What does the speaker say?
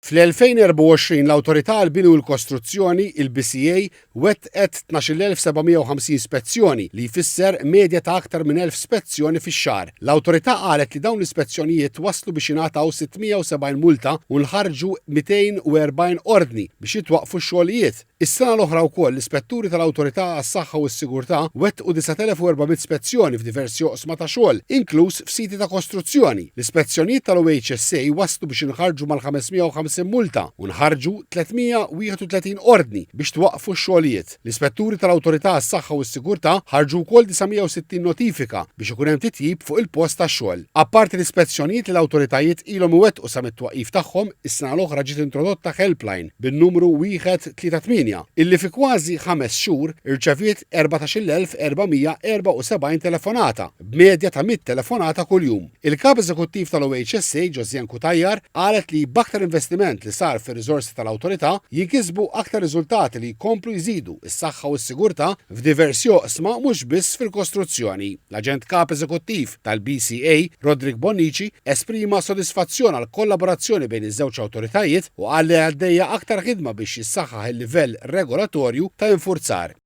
Fl-2024 l-Awtorità għall-Bini u l-Kostruzzjoni, il-BCA, wettqet 12,750 spezzjoni, li jfisser medja ta' aktar minn 1,000 spezzjoni fix-xahar. L-Awtorità qalet li dawn l-ispezzjonijiet wasslu biex jingħataw 670 multa u nħarġu 240 ordni biex jitwaqqfu x-xogħlijiet. Is-sena l-oħra wkoll l-ispetturi tal-Awtorità għas-Saħħa u s-Sigurtà wettqu 9,400 spezzjoni f'diversi oqsma ta' xogħol, inkluż f'siti ta' kostruzzjoni. L-ispezzjonijiet tal-OHSA wasslu biex inħarġu mal-550 multa u nħarġu 331 ordni biex twaqqfu x-xogħlijiet. L-ispetturi tal-Awtorità għas-Saħħa u s-Sigurtà ħarġu wkoll 960 notifika biex ikun hemm titjib fuq il-post tax-xogħol. Apparti l-ispezzjonijiet li l-awtoritajiet ilhom iwettqu sa mit-twaqqif tagħhom, is-sena l-oħra ġiet introdotta helpline bin-numru 138, illi fi kważi ħames xhur irċeviet 14,474 telefonata, b'medja ta' 100 telefonata kuljum. Il-Kap Eżekuttiv tal-OHSA, Josianne Cutajar, qalet li b'aktar investiment li sar fir-riżorsi tal-Awtorità, jinkisbu aktar riżultati li jkomplu jżidu s-saħħa u s-sigurtà f'diversi oqsma mhux biss fil-kostruzzjoni. L-Aġent Kap Eżekuttiv tal-BCA, Roderick Bonnici, esprima sodisfazzjon għall-kollaborazzjoni bejn iż-żewġ awtoritajiet u qal li għaddejja aktar ħidma biex jissaħħaħ il-livell regolatorju ta' infurzar.